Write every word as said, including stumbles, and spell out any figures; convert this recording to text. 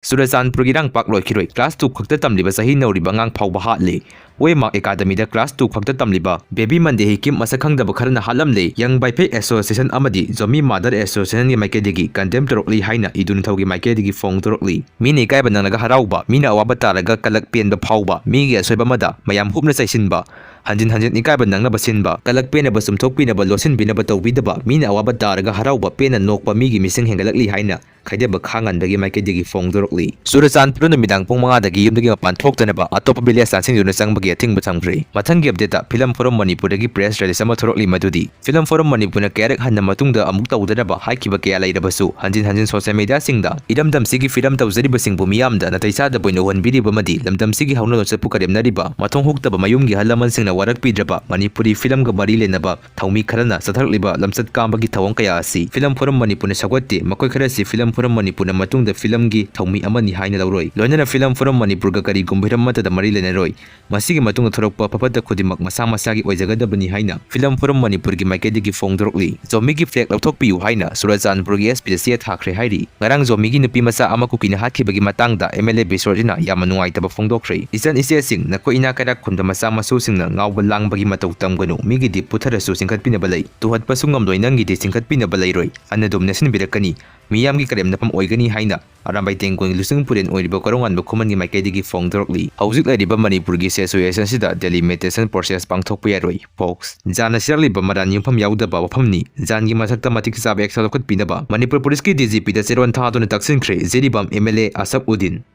ꯆꯨꯔꯆꯥꯟꯄꯨꯔꯒꯤ ꯏꯔꯥꯡ ꯄꯥꯛ ꯂꯣꯏꯈꯤꯔꯣꯏ꯫ Class two ꯈꯛꯇ ꯇꯝꯂꯤꯕ ꯆꯍꯤ ꯅꯧꯔꯤꯕ ꯑꯉꯥꯡ ꯐꯥꯎꯕ ꯍꯥꯠꯂꯦ꯫ ꯋꯦꯃꯥꯔꯛ ꯑꯦꯀꯥꯗꯃꯤꯗ class two ꯈꯛꯇ ꯇꯝꯂꯤꯕ ꯕꯦꯕꯤ ꯃꯟꯗꯦ ꯍꯤꯀꯤꯝ ꯃꯁꯛ ꯈꯪꯗꯕ ꯈꯔꯅ ꯍꯥꯠꯂꯝꯂꯦ꯫ Young Vaiphei Association ꯑꯃꯗꯤ Zomi Mother Associationꯒꯤ ꯃꯥꯏꯀꯩꯗꯒꯤ condemn ꯇꯧꯔꯛꯂꯤ ꯍꯥꯏꯅ ꯏꯗꯨ ꯅꯤꯡꯊꯧꯒꯤ ꯃꯥꯏꯀꯩꯗꯒꯤ ꯐꯣꯡꯗꯣꯔꯛꯂꯤ꯫ ꯃꯤꯅ ꯏꯀꯥꯏꯕ ꯅꯪꯂꯒ ꯍꯔꯥꯎꯕ, ꯃꯤꯅ ꯑꯋꯥꯕ ꯇꯥꯔꯒ ꯀꯂꯛ ꯄꯦꯟꯕ ꯐꯥꯎꯕ, ꯃꯤꯒꯤ ꯑꯁꯣꯏꯕ ꯑꯃꯗ ꯃꯌꯥꯝ ꯍꯨꯞꯅ ꯆꯩꯁꯤꯟꯕ, ꯍꯟꯖꯤꯟ ꯍꯟꯖꯤꯟ ꯏꯀꯥꯏꯕ ꯅꯪꯅꯕ ꯁꯤꯟꯕ, ꯀꯂꯛ ꯄꯦꯟꯅꯕ ꯆꯨꯝꯊꯣꯛꯄꯤꯅꯕ ꯂꯣꯠꯁꯤꯟꯕꯤꯅꯕ ꯇꯧꯕꯤꯗꯕ, ꯃꯤꯅ ꯑꯋꯥꯕ ꯇꯥꯔꯒ ꯍꯔꯥꯎꯕ ꯄꯦꯟꯅ ꯅꯣꯛꯄ ꯃꯤꯒꯤ ꯃꯤꯁꯤꯡ ꯍꯦꯟꯒꯠꯂꯛꯂꯤ ꯍꯥꯏꯅ ꯈꯥꯏꯗꯦꯝꯕ ꯈꯥ ꯉꯥꯟꯕꯒꯤ ꯃꯥꯏꯀꯩꯗꯒꯤ ꯐꯣꯡꯗꯣꯔꯛꯂꯤ꯫ ꯆꯨꯔꯆꯥꯟꯄꯨꯔꯗ ꯅꯨꯃꯤꯗꯥꯡ ꯄꯨꯡ ꯃꯉꯥꯗꯒꯤ ꯌꯨꯝꯗꯒꯤ ꯃꯄꯥꯟ ꯊꯣꯛꯇꯅꯕ ꯑꯇꯣꯞꯄ village ꯂꯥꯟꯁꯤꯟꯗꯨꯅ ꯆꯪꯕꯒꯤ ꯑꯊꯤꯡꯕ ꯊꯝꯈ꯭ꯔꯦ꯫ ꯃꯊꯪꯒꯤ updateꯇ Film Forum ꯃꯅꯤꯄꯨꯔꯗꯒꯤ press release ꯑꯃ ꯊꯣꯔꯛꯂꯤ, ꯃꯗꯨꯗꯤ Film Forum ꯃꯅꯤꯄꯨꯔꯅ ꯀꯌꯥꯔꯛ ꯍꯟꯅ ꯃꯇꯨꯡꯗ ꯑꯃꯨꯛ ꯇꯧꯗꯅꯕ ꯍꯥꯏꯈꯤꯕ ꯀꯌꯥ ꯂꯩꯔꯕꯁꯨ, ꯍꯟꯖꯤꯟ ꯍꯟꯖꯤꯟ social mediaꯁꯤꯡꯗ ꯏꯔꯝꯗꯝꯁꯤꯒꯤ freedom ꯇꯧꯖꯔꯤꯕꯁꯤꯡꯕꯨ ꯃꯤꯌꯥꯝꯗ ꯅꯥꯇꯩ ꯆꯥꯗꯕ ꯑꯣꯏꯅ ꯎꯍꯟꯕꯤꯔꯤꯕ ꯑꯃꯗꯤ ꯂꯝꯗꯝꯁꯤꯒꯤ ꯍꯧꯅ ꯂꯣꯟꯆꯠꯄꯨ ꯀꯔꯦꯝꯅꯔꯤꯕ, ꯃꯊꯣꯡ ꯍꯨꯛꯇꯕ ꯃꯌꯨꯝꯒꯤ ꯑꯍꯜ ꯂꯃꯟꯁꯤꯡꯅ ꯋꯥꯔꯛꯄꯤꯗ꯭ꯔꯕ ꯃꯅꯤꯄꯨꯔꯤ filmꯒ ꯃꯔꯤ ꯂꯩꯅꯕ ꯊꯧꯃꯤ ꯈꯔꯅ ꯆꯠꯊꯔꯛꯂꯤꯕ ꯂꯝꯆꯠ ꯀꯥꯝꯕꯒꯤ ꯊꯧꯑꯣꯡ ꯀꯌꯥ ꯑꯁꯤ Film Forum ꯃꯅꯤꯄꯨꯔꯅ ꯁꯧꯒꯠꯇꯦ꯫ ꯃꯈꯣꯏ ꯈꯔꯁꯤ Film Forum ꯃꯅꯤꯄꯨꯔꯅ ꯃꯇꯨꯡꯗ filmꯒꯤ ꯊꯧꯃꯤ ꯑꯃꯅꯤ ꯍꯥꯏꯅ ꯂꯧꯔꯣꯏ꯫ ꯂꯣꯏꯅꯅ Film Forum ꯃꯅꯤꯄꯨꯔꯒ ꯀꯔꯤꯒꯨꯝꯕ ꯍꯤꯔꯝ ꯑꯃꯠꯇꯗ ꯃꯔꯤ ꯂꯩꯅꯔꯣꯏ꯫ ꯃꯁꯤꯒꯤ ꯃꯇꯨꯡꯗ ꯊꯣꯔꯛꯄ ꯐꯐꯠꯇ ꯈꯨꯗꯤꯡꯃꯛ ꯃꯁꯥ ꯃꯁꯥꯒꯤ ꯑꯣꯏꯖꯒꯗꯕꯅꯤ ꯍꯥꯏꯅ Film Forum ꯃꯅꯤꯄꯨꯔꯒꯤ ꯃꯥꯏꯀꯩꯗꯒꯤ ꯐꯣꯡꯗꯣꯔꯛꯂꯤ꯫ Zomiꯒꯤ flag ꯂꯧꯊꯣꯛꯄꯤꯌꯨ ꯍꯥꯏꯅ ꯆꯨꯔꯆꯥꯟꯄꯨꯔꯒꯤ SPꯗ ꯆꯦ ꯊꯥꯈ꯭ꯔꯦ ꯍꯥꯏꯔꯤ꯫ ꯉꯔꯥꯡ Zomiꯒꯤ ꯅꯨꯄꯤ ꯃꯆꯥ ꯑꯃ ꯀꯨꯀꯤꯅ ꯍꯥꯠꯈꯤꯕꯒꯤ ꯃꯇꯥꯡꯗ MLA ꯕꯤꯁ꯭ꯋꯖꯤꯠꯅ ꯌꯥꯝꯅ ꯅꯨꯡꯉꯥꯏꯇꯕ ꯐꯣꯡꯗꯣꯛꯈ꯭ꯔꯦ꯫ ꯏꯆꯟ ꯏꯆꯦꯁꯤꯡ, ꯅꯈꯣꯏ ꯏꯅꯥꯛ ꯀꯩꯔꯥꯛ ꯈꯨꯟꯕ ꯃꯆꯥ ꯃꯁꯨꯁꯤꯡꯅ ꯉꯥꯎꯕ ꯂꯥꯡꯕꯒꯤ ꯃꯇꯧ ꯇꯝꯒꯅꯨ꯫ ꯃꯤꯒꯤꯗꯤ ꯄꯨꯊꯔꯁꯨ ꯆꯤꯡꯈꯠꯄꯤꯅꯕ ꯂꯩ꯫ ꯇꯨꯍꯠꯄꯁꯨ ꯉꯝꯂꯣꯏ, ꯅꯪꯒꯤꯗꯤ ꯆꯤꯡꯈꯠꯄꯤꯅꯕ ꯂꯩꯔꯣꯏ꯫ ꯑꯟꯅꯗꯨꯝ ꯅꯦꯠꯁꯤꯟꯕꯤꯔꯛꯀꯅꯤ꯫ ꯃꯤꯌꯥꯝꯒꯤ ꯀꯔꯦꯝꯅꯐꯝ ꯑꯣꯏꯒꯅꯤ ꯍꯥꯏꯅ ꯑꯔꯥꯝꯕꯥꯏ ꯇꯦꯡꯒꯣꯜꯒꯤ ꯂꯨꯆꯤꯡꯄꯨꯔꯦꯟ ꯑꯣꯏꯔꯤꯕ ꯀꯣꯔꯧꯉꯥꯟꯕ ꯈꯨꯃꯟꯒꯤ ꯃꯥꯏꯀꯩꯗꯒꯤ ꯐꯣꯡꯗꯣꯔꯛꯂꯤ꯫ ꯍꯧꯖꯤꯛ ꯂꯩꯔꯤꯕ ꯃꯅꯤꯄꯨꯔꯒꯤ situation ꯑꯁꯤꯗ delimitation process ꯄꯥꯡꯊꯣꯛꯄ ꯌꯥꯔꯣꯏ꯫ Fox꯫ ꯖꯥꯟꯅ ꯁꯤꯔꯛꯂꯤꯕ ꯃꯔꯥꯟ ꯌꯨꯝꯐꯝ ꯌꯥꯎꯗꯕ ꯋꯥꯐꯝꯅꯤ꯫ ꯖꯥꯟꯒꯤ ꯃꯊꯛꯇ ꯃꯇꯤꯛ ꯆꯥꯕ action ꯂꯧꯈꯠꯄꯤꯅꯕ ꯃꯅꯤꯄꯨꯔ ꯄꯨꯂꯤꯁꯀꯤ DGPꯗ ꯆꯦꯔꯣꯟ ꯊꯥꯗꯨꯅ ꯇꯛꯁꯤꯟꯈ꯭ꯔꯦ꯫ ꯖꯤꯔꯤꯕꯥꯝ MLA ꯑꯁꯐ ꯎꯗꯤꯟ꯫